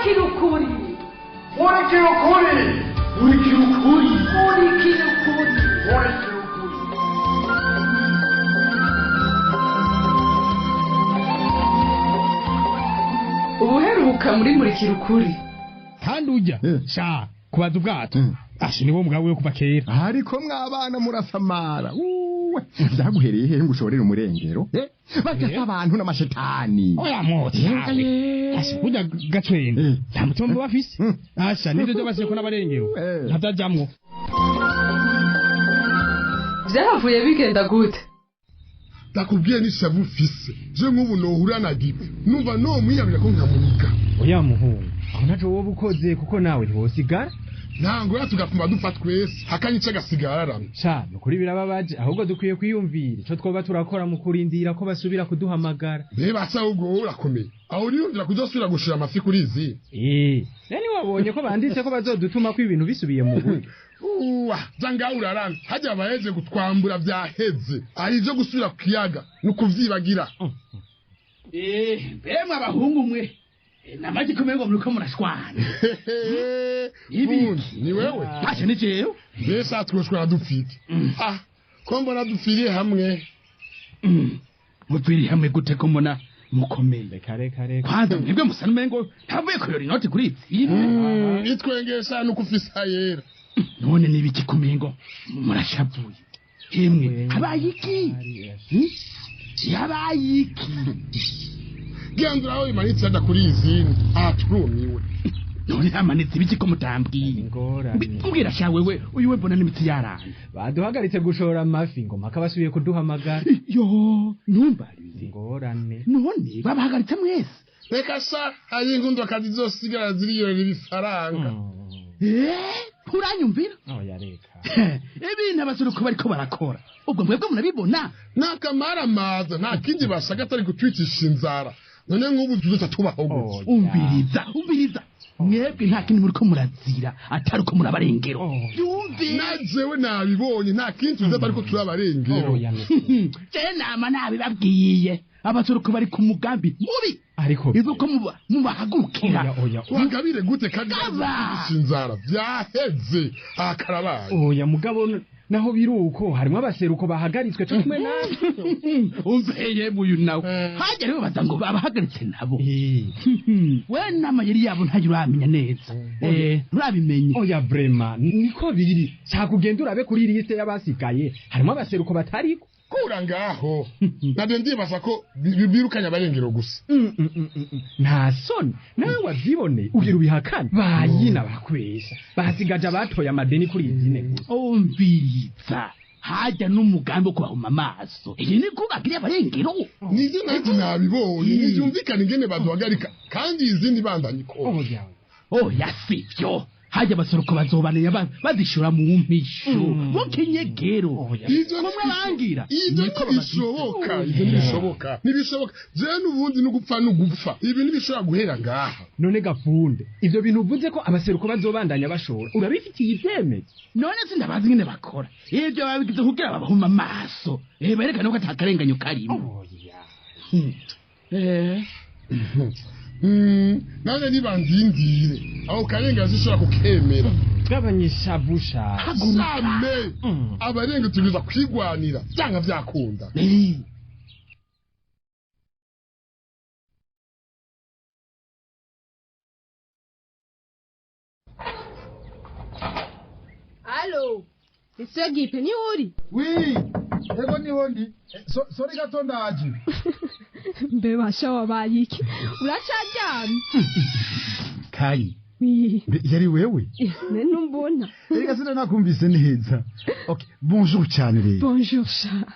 Murikira ukuri. Murikira ukuri. Murikira ukuri. Murikira ukuri. Murikira ukuri. Ubuheruka muri Murikira ukuri. Kandi ujya sha kubaza ubwato ashe niwo mugabo we kuva kera. Ariko mwabana murasamara. Uwe byaguhereye he ngo ushorere umurengero? Bajya abantu n'amashetani. Oya moti. Ashe burya gacwenda. Nta mutima bafise. Asha nivyo byo baseko n'abarengero. Ntavyajamwo. Vyahavuye bigenda gute? Ndakubwiye n'ishavu ufise. Je nk'ubu nohura na Gipe. Numva no mwiyabira ko nkamunika. Oya muhungu. Aho ntaco woba ukoze kuko nawe ntiwosigara. Ntango ya tugapfuma dupfa twese hakanyica gasigararana. Sha nukuri birababaje ahubwo dukwiye kwiyumvira ico twoba turakora mu kurindira ko basubira kuduhamagara. Mbeba se ahubwo wowe urakomeye. Aho uriyumvira kuzosubira gushira amafi kuri izi. Nani wabonye ko banditse ko bazodutuma ko ibintu bisubiye mu buryo. Uwa, zanga urarana. Hajya baheze gutwambura vyaheze. Ari ivyo gusubira ku kiyaga nukuvyibagira. Bemwe abahungu mwe. Namaji kumengo muriko murashwana. Ibi ni wewe? Ashe ni jewe. Mbese twoshwana dupfite. Ah, ko mbona dupfiriye hamwe. Mupfiriye hamwe gute ko mbona mukomeye? Kare kare. Kwanza mwebwe musa n'umengo ntavuye kuyora inoti kuri izi. Itwengesha nukufisa yera. None nibiki kumengo murashavuye. Hemwe habaye iki? Yabaye iki? Gendura aho imanitse ada kuri izini atrumiwe. None hamanitse ibiki ko mutambwiye? Mbwira sha wewe uyu we mbona n'imitsi yarana. Baduhagaritse gushora amafi ngo mpaka basubiye kuduhamagara. Yo numbarire. Ingorane. None babahagaritse mwese. Reka sha hari ingundo kazi zosigara ziriyorera ibifaranga. Uranyumvira? Oya reka. Ibintu abasuruko bariko barakora. Ubwo mwebwe murabibona? Nakamara maza nta kindi bashaka atari gutwicisha inzara. None nk'ubu tuzoca tubaho gute? Umviriza, umviriza. Mwebwe nta kindi muriko murazira atari uko murabarengero. Yumve. Najewe nabibonye nta kindi tuzoca ariko turabarengero. Je nama nabibabwiye. Abasuruko bari ku mugambi mubi. Ariko izo ko mubahagurukira. Wagabire gute kandi inzara vyaheze akarabaye. Oya mugabo naho biruko harimo abaseruko bahagaritswe cyo kumwe nawe. Umveye muyu nawe. Hajya rero baza ngo babahagaritse nabo. We n'amayeri yabo ntayo uramenya neza. Urabimenye. Oya vraiment niko biri. Cyakugenda urabe kuri liste y'abasigaye harimo abaseruko batariko. Kura ngaho. Nabyo ndibaza ko birukanya abarengero gusa. Nta soni nawe wavyiboneye ugira ubihakane. Bayina bakwesha basigaje abatoye amadeni kuri izine gusa. Umviriza hajya n'umugambi wo kubahuma amaso. Iyi ni kubakiriya abarengero. Nivyo nanje nabibonye ntivyumvikana ingene baduhagarika kandi izindi bandanye ko. Oya sivyo. Hajya abasuruko bazobaneye bazishura mu mpisho mu kinyegero. Ivyo kumwe bangira ivyo ntibishoboka, ivyo ntibishoboka, ntibishoboka. Je n'ubundi n'ugupfa n'ugupfa ibi ntibishobora guhera ngaha. None gafunde ivyo bintu uvuze ko abaseruko bazobandanya bashora urabifitiye ibyemezo? None sindabazi ingene bakora ivyo babigize kugira babahuma amaso berekane ko atakarenganyo karimo. Nane nibandindire aho karenga zishobora kukemera. Gabanyishabusha. Same abarenga tubiza kwigwanira byanga byakunda. Allo, Monsieur Gipe ni uri? Oui, ego niho ndi. Sorry gato ndaje. Mbe basha wabaye iki? Uracaryamye? Kayi. Yari wewe? Ne numbona. Erega sina nakumvise neza. Okay, bonjour cyane rero. Bonjour sha.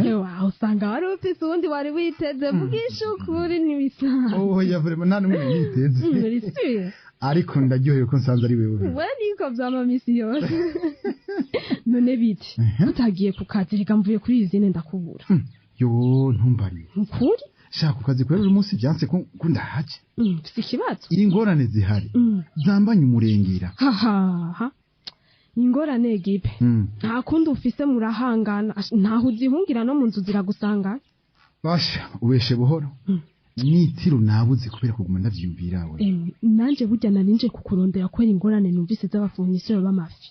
Ewa, usanga wari ufise uwundi wari witeze vugisha ukuri ntibisanzwe. Oh, ya vraiment nta numwe niteze. Uri sûr? Ariko ndaryohewe ko nsanze ari wewe. We niko vyama misi yose. None biti, utagiye ku kazi reka mvuye kuri izine ndakubura. Yo ntumbariye. Ukuri? Shaka ku kazi kwera uyu munsi byanse ko ndahaje. Mfise ikibazo. Ingorane zihari. Zambanye umurengera. Haha. Ingorane Gipe. Nta kundi ufise murahangana, ntaho uzihungira no mu nzu ziragusanga. Basha ubeshe buhoro. Nitiro nabuze kubera kuguma ndavyiyumvira we. Emwe nanje burya narinje kukurondera kubera ingorane numvise z'abafournisseur b'amafi.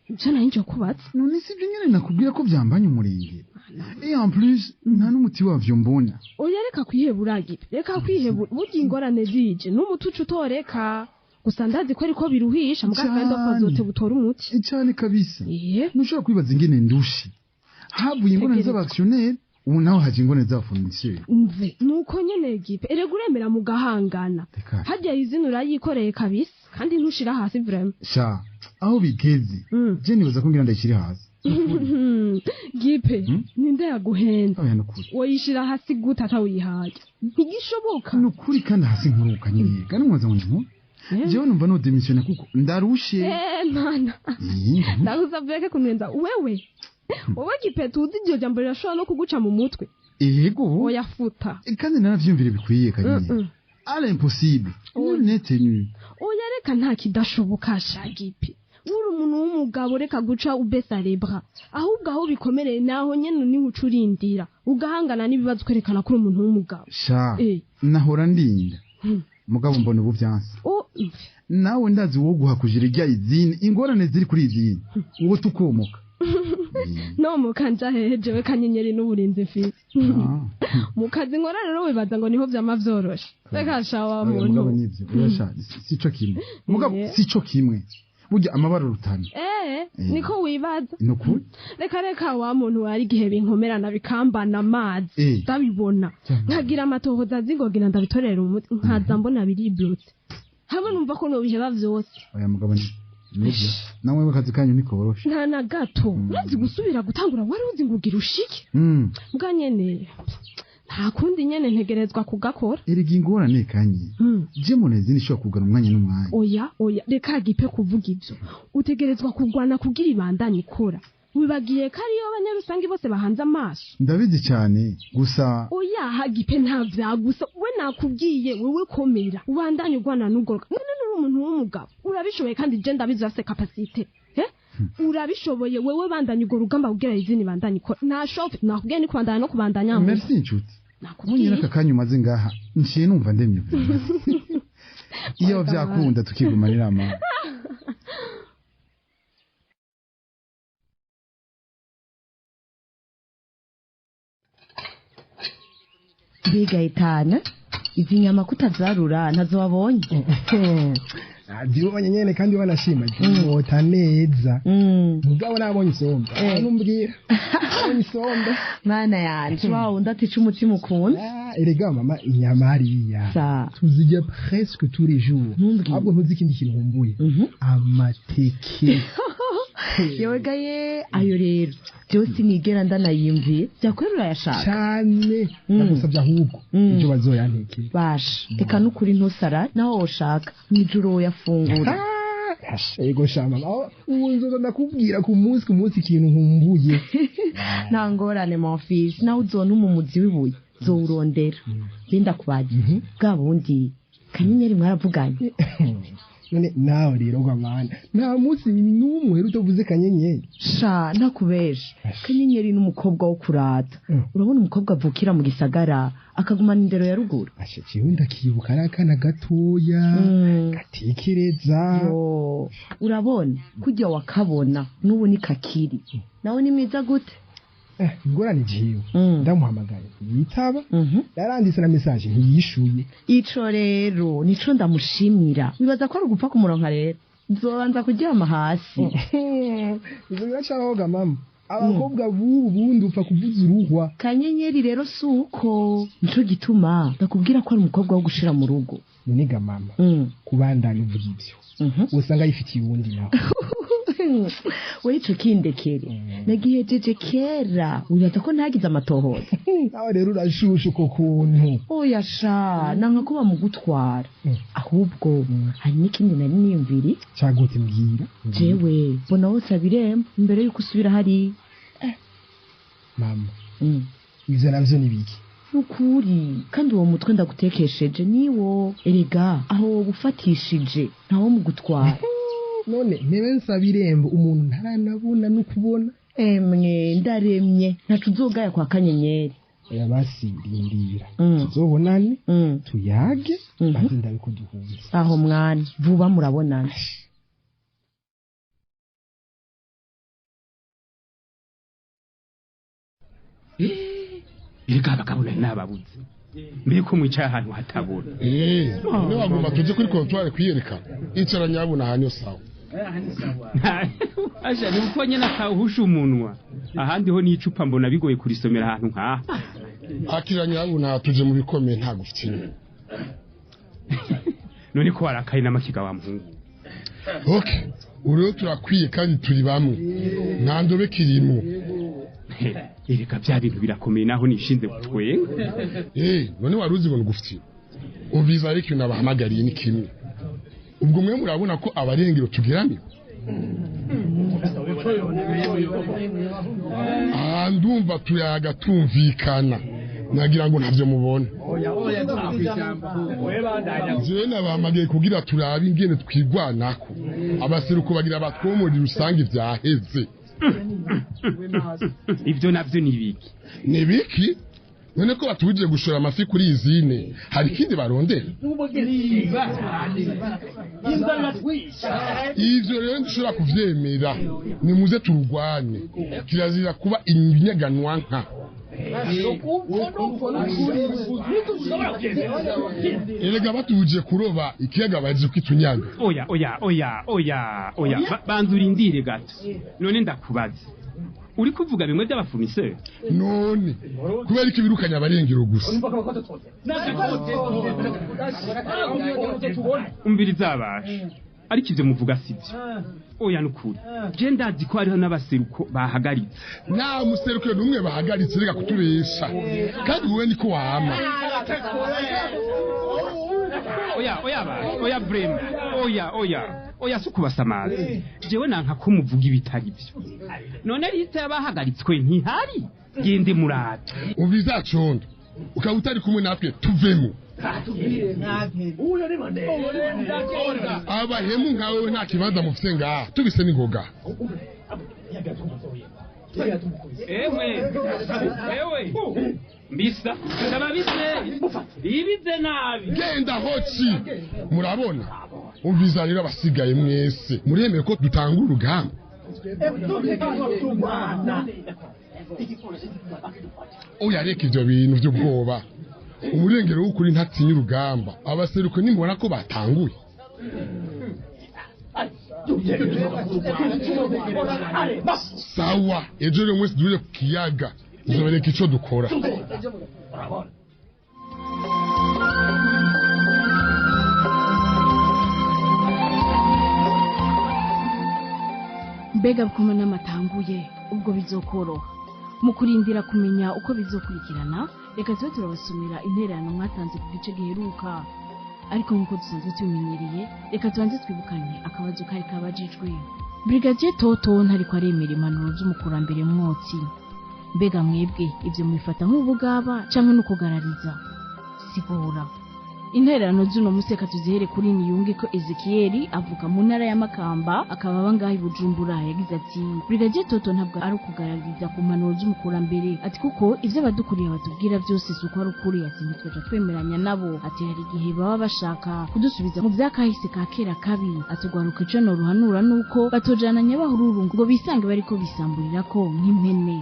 Nca narinje kubatsa. None si ibyo nyene nakubwira ko vyambanye umurenge. Et en plus nta n'umuti wavyo mbona. Oya reka kwihebura Gipe, reka kwihebura, burya ingorane zije n'umuti uca utoreka. Gusa ndazi ko ariko biruhisha muga kandi azote butora umuti. Cyane kabisa. Ntushobora kwibaza ingene ndushi. Havuye ingorane z'abactionnaire, ubu naho haje ingorane z'abafournisseur. Mve nuko nyene Gipe, erega uremera mugahangana. Harya izina urayikoreye kabisa kandi ntushira hasi vraiment. Sha, aho bigeze je nibaza ko ngira ndayishire hasi. Gipe, ninde yaguhenda? Oya nukuri. Woyishira hasi gute atawihaye? Ntigishoboka. Nukuri kandi hasi nkuruka nyine. Kandi mwaza ngo nti jewe numva no démissionner kuko ndarushe. Mana. Ndagusabye ke kunenza wewe. Wowe Gipe tuzi iryo jambo rirashobora no kuguca mu mutwe. Yego. Oya futa. Kandi naravyumvire bikwiye kanyine. À l'impossible. Nul n'est tenu. Oya reka nta kidashoboka sha Gipe. Uri umuntu w'umugabo reka guca ubesa lebra. Ahubwo aho bikomereye naho nyene ni ucurindira. Ugahangana n'ibibazo kwerekana ko uri umuntu w'umugabo. Sha. Nahora ndinda. Mugabo mbona ubu vyanse. Nawe ndazi wo guhakujira irya izini ingorane ziri kuri izini. Uwo tukomoka. No mukanja hehe jewe Kanyenyeri n'uburinzi mfise. Mu kazi nkora rero wibaza ngo niho vyama vyoroshe. Reka sha wa muntu. Mugabo nivyo. Oya sha sico kimwe. Mugabo sico kimwe. Burya amabara rutana. Niko wibaza. Nukuri. Reka reka wa muntu wari igihe binkomerana bikambana amazi. Ndabibona. Nkagira amatohoza zingogira ndabitorera umuti nkaza mbona biribyutse. Hamwe numva ko nobiheba vyose. Oya mugabo ni nivyo. Nawe akazi kanyu ntikoroshe. Nta na gato. Urazi gusubira gutangura wari uzi ngo ugira ushike. Mbwa nyene nta kundi nyene ntegerezwa kugakora. Erega ingorane kanye. Je mbona izindi ishobora kugana umwanya n'umwanya. Oya oya reka Gipe kuvuga ivyo. Utegerezwa kurwana kugira ibandanye ikora. Wibagiye ko ariyo abanyarusangi bose bahanze amaso. Ndabizi cyane gusa. Oya Gipe nta vyagusa we nakubwiye wewe komera ubandanye urwana n'ugoroka. None uri umuntu w'umugabo urabishoboye kandi je ndabizi urafise capacité. Urabishoboye wewe bandanye urwo rugamba kugira izindi bandanye ikora. Nta shofe nakubwiye ni kubandanya no kubandanya. Merci inshuti. Nakubwiye aka kanya umaze ngaha nciye numva ndemye. Iyo vyakunda tukigumanira ama. Mbega itana izi nyama kutazarura ntazo wabonye. Azibonye nyene kandi wanashima wota neza. Mugabo nabonye isombe. Numbwira. Nabonye isombe. Mana yanje wa wundi atica umutima ukunda. Erega mama inyama hariya. Tuzirya presque tous les jours. Ahubwo ntuzi ikindi kintu nkumbuye. Amateke. Yewe gaye ayo rero jewe sinigera ndanayimviye byakwera urayashaka cyane. Ndagusabye ahubwo ibyo bazoyantekera. Basha reka nukuri ntusara naho woshaka mwijoro woyafungura. Ego sha mama ubu nzoza ndakubwira ku munsi ikintu nkumbuye. Nta ngorane mon fils nawe uzontuma umuzi w'ibuye zowurondera. Linda kubaza bwa bundi Kanyenyeri mwaravuganye. None nawe rero gamana nta munsi n'umwe utavuze Kanyenyeri. Sha ntakubesha Kanyenyeri n'umukobwa wo kurata. Urabona umukobwa avukira mu gisagara akagumana indero ya ruguru. Ashe jewe ndakibuka ari akana gatoya gatekereza. Urabona kujya wakabona n'ubu ni kakiri. Nawe ni mwiza gute? Ingorane jewe ndamuhamagaye yitaba yaranditse na message ntiyishuye. Ico rero nico ndamushimira. Wibaza ko ari ugupfa kumuronka rero nzobanza kuryama hasi. Ivyo biracahoga mama. Abakobwa bubu bundi upfa kuvuza uruhwa. Kanyenyeri rero suko nico gituma ndakubwira ko ari umukobwa wo gushira mu rugo. None mama kubandanya uvuga ivyo usanga yifitiye uwundi nawe. We ico kindekere nagihejeje kera wibaza ko ntagize amatohoza. Nawe rero urashusha uko kuntu. Oya sha nanka kuba mu gutwara. Ahubwo hari n'ikindi nari niyumviri. Cagute mbwira. Jewe mbona wose abirembo mbere yuko usubira hari. Mama ivyo navyo ni biki? Nukuri kandi uwo mutwe ndagutekesheje niwo erega aho wobufatishije ntawo mu gutwara. None ntebe nsaba irembo umuntu ntaranabona no kubona. Emwe ndaremye ntacu uzogaya kwa Kanyenyeri. Oya basi rindira tuzobonane tuyage maze ndabikuduhuza. Aho mwana vuba murabonana. Erega abagabo nari nababuze, mbere ko mwicaye ahantu hatabona. None wagomba tuje kuri kontwari kwiyerekana? Icara nyabuna ahantu sawa. Aja ni uko nyene akawuhusha umunwa, ahandi ho n'icupa mbona bigoye kurisomera ahantu nkaha. Akira nyabuna, tuje mu bikomeye, nta gufitinya. None ko warakaye n'amakiga wa muhungu? Okay, ubu turakwiye kandi turi bamwe, nta ndobe kirimo. Erega bya bintu birakomeye naho nishinze gutwenga. None wari uzi ngo ngufitiye? Umviza, ariko ikintu nabahamagariye ni kimwe. Ubwo mwe murabona ko abarengero tugeramiwe. Aha ndumva tuyaga tumvikana, nagira ngo ntabyo mubona. Jewe nabahamagaye kugira turabe ingene twigwanako. Abaseruko bagira batwomora rusange vyaheze. Ivyo navyo ni ibiki? Ni ibiki? None ko batubujije gushora amafi kuri izine, hari ikindi barondera? Ivyo rero ndushobora kuvyemera. Nimuze turugwane, kirazira kuba inyaganwa nka. Erega batubujije kuroba ikiyaga bazi ukitunyaga. Oya oya oya oya oya, banza urindire gato. None ndakubaza, uri kuvuga bimwe by'abafournisseur? None kubera iki birukanya abarengero gusa? Umviriza abasha, ariko ivyo muvuga sivyo. Oya nukuri, je ndazi ko hariho n'abaseruko bahagaritse. Nta museruko n'umwe bahagaritse, reka kutubesha. Kandi wowe niko wama. Oya oya basha, oya vrema, oya oya oya, si ukubasamaza. Jewe nanka ko muvuga ibitari vyo. None liste y'abahagaritswe ntihari? Gende murabe. Umviza condo, ukaba utari kumwe natwe tuvemo. Abahemu nkawe nta kibanza mufise ngaha, tubise n'ingoga. Ewe ewe, mbisa ndababise ibize nabi. Genda hoci, murabona. Umviza rero, abasigaye mwese muremeye ko dutangura urugamba? Oya, reka ivyo bintu vy'ubwoba. Umurengero w'ukuri ntatinya urugamba. Abaseruko nimubona ko batanguye. Sawa, ejo rero mwese duhure ku kiyaga, nzobereka ico dukora. Mbega bukoma n'amatanguye, ubwo bizokoroha mu kurindira kumenya uko bizokurikirana. Reka tube turabasomera intererano mwatanze ku gice giheruka, ariko nk'uko dusanzwe tubimenyereye, reka tubanze twibukanye akabazo kari kabajijwe. Brigadier Toto ntariko aremera impanuro z'umukurambere Mwotsi. Mbega mwebwe ibyo mubifata nk'ubugaba canke n'ukugarariza? Sigura. Intererano z'uno munsi reka tuzihere kuri Niyunge ko Ezekiel avuka mu ntara ya Makamba, akaba aba ngaho i Bujumbura. Yagize ati Brigadier Toto ntabwo ari ukugaragariza ku mpanuro z'umukurambere, ati kuko ivyo abadukuriye batubwira byose si uko ari ukuri, ati ntitwaja twemeranya nabo, ati hari igihe baba bashaka kudusubiza mu vyakahise ka kera kabi, ati ugwaruka ico noruhanura nuko batojana nyabahururu ngo bisange bariko bisamburirako nk'impene.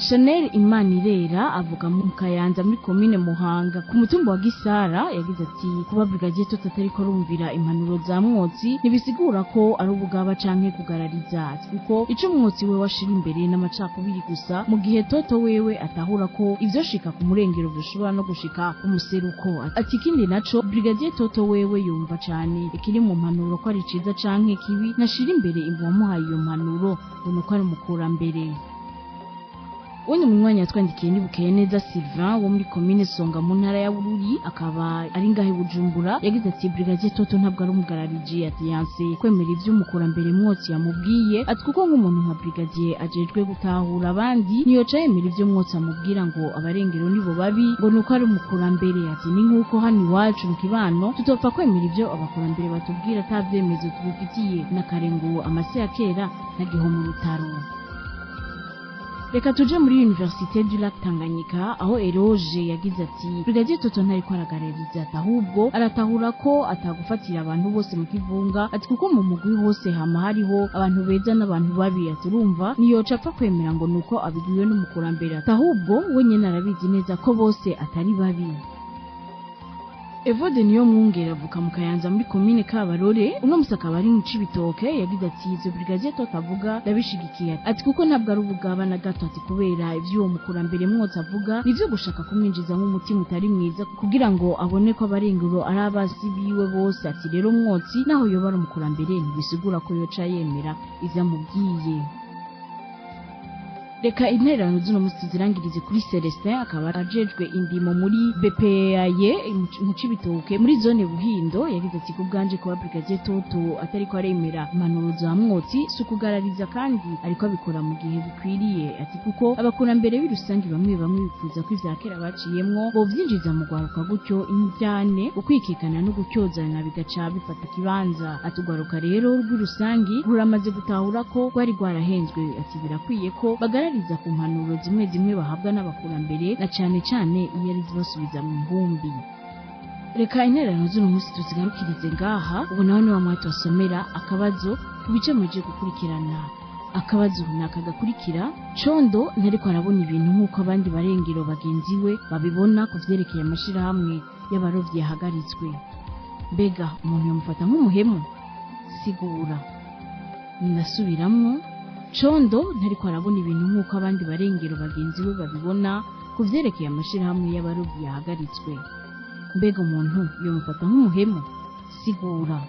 Chanel Imanirera avuga mu Kayanza muri komine Muhanga ku mutumba wa Gisara, yagize ati kuba Brigadier Toto atariko arumvira impanuro za Mwotsi ntibisigura ko ari ubugaba canke kugarariza, ati kuko ico Mwotsi we washira imbere n'amacakubiri gusa, mu gihe Toto wewe atahura ko ivyoshika ku murengero bishobora no gushika ku museruko. Ati ikindi naco Brigadier Toto wewe yumva cane ikiri mu mpanuro ko ari ciza canke kibi, nashira imbere imbo wamuhaye iyo mpanuro ngo nuko ari umukurambere. Uwundi munywanyi yatwandikiye ni Bukeye neza Sylvain wo muri komine Songa mu ntara ya Bururi, akaba ari ngaho i Bujumbura. Yagize ati Brigadier Toto ntabwo ari umugarariji, ati yanse kwemera ivy'umukurambere Mwotsi yamubwiye, ati kuko nk'umuntu nka Brigadier ajejwe gutahura abandi ntiyoca yemera ivyo Mwotsi amubwira ngo abarengero nibo babi ngo nuko ari umukurambere, ati ni nk'uko hano iwacu mu kibano tutopfa kwemera ivyo abakurambere batubwira ata vyemezo tubifitiye, na kare ngo amase ya kera ntagiho mu rutaro. Reka tuje muri Université du Lac Tanganyika, aho Eroge yagize ati Brigadier Toto ntariko aragarariza, ati ahubwo aratahura ko atagufatira abantu bose mu kivunga, ati kuko mu mugwi hose hama hariho abantu beza n'abantu babi, ati urumva niyoca apfa kwemera ngo nuko abibwiwe n'umukurambere, ati ahubwo we nyene arabizi neza ko bose atari babi. Evode niyo mwungere avuka mu Kayanza muri komine Kabarore, uno musi akaba ari mu Cibitoke, yagize ati ivyo Brigadier Toto avuga ndabishigikiye, ati kuko ntabwo ari ubugaba na gato, ati kubera ivyo uwo mukurambere mwotsi avuga nivyo gushaka kumwinjiza nk'umutima utari mwiza kugira ngo abone ko abarengero ari abasi biwe bose, ati rero mwotsi naho yoba ari umukurambere ntibisigura ko yoca yemera ivyo amubwiye. Reka intererano z'uno musi tuzirangirize kuri Celestin, akaba ajejwe indimo muri BPAye mu Cibitoke muri zone Buhindo, yagize ati ku bwanje kuba Brigadier Toto atariko aremera impanuro za mwotsi si ukugarariza, kandi ariko abikora mu gihe bikwiriye, ati kuko abakurambere b'irusangi bamwe bamwe bifuza ko ivya kera baciyemwo bovyinjiza mu rwaruka, gutyo indyane ukwikekana no gutyozana bigaca bifata ikibanza, ati urwaruka rero rw'irusangi ruramaze gutahura ko rwari rwarahenzwe, ati birakwiye ko bagarariza ku mpanuro zimwe zimwe bahabwa n'abakurambere na cane cane iyo ari zibasubiza mu nkumbi. Reka intererano z'uno munsi tuzigarukirize ngaha. Ubu naho niwa mwati wasomera akabazo ku bice muje gukurikirana. Akabazo naka gakurikira: Condo ntariko arabona ibintu nk'uko abandi barengero bagenzi we babibona ku vyerekeye amashirahamwe y'abarovyi yahagaritswe. Mbega umuntu yamufata nk'umuhemu? Sigura. Ndasubiramwo: Condo ntariko arabona ibintu nk'uko abandi barengero bagenzi we babibona ku vyerekeye amashirahamwe y'abarovyi yahagaritswe. Mbega umuntu yomufata nk'umuhemu? Sigura.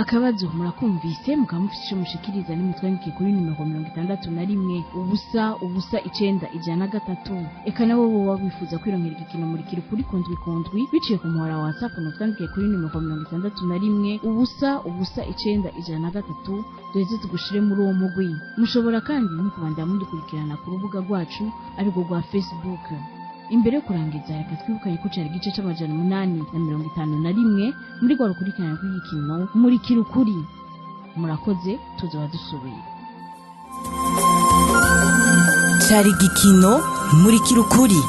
Akabazo murakumvise, mukaba mufite ico mushikiriza nimutwandike kuri nimero 61 0 0 9 103. Eka nabo boba bifuza kwironkera igikino murikira ukuri kundwi kundwi biciye ku muhora wa WhatsApp, mutwandike kuri nimero 61 0 0 9 103, duheze tugushire muri uwo mugwi. Mushobora kandi no kubandanya mudukurikirana ku rubuga rwacu arirwo rwa Facebook. Imbere yo kurangiza, reka twibukanye ko cari igice c'851 muri rwa rukurikirana rw'igikino murikira ukuri. Murakoze, tuzoba dusubiye. Cari igikino murikira ukuri.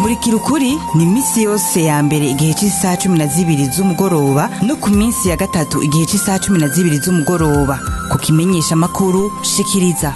Murikira ukuri ni iminsi yose ya mbere igihe cy'isaha 12 z'umugoroba no ku minsi ya gatatu igihe cy'isaha 12 z'umugoroba ku kimenyesha makuru shikiriza.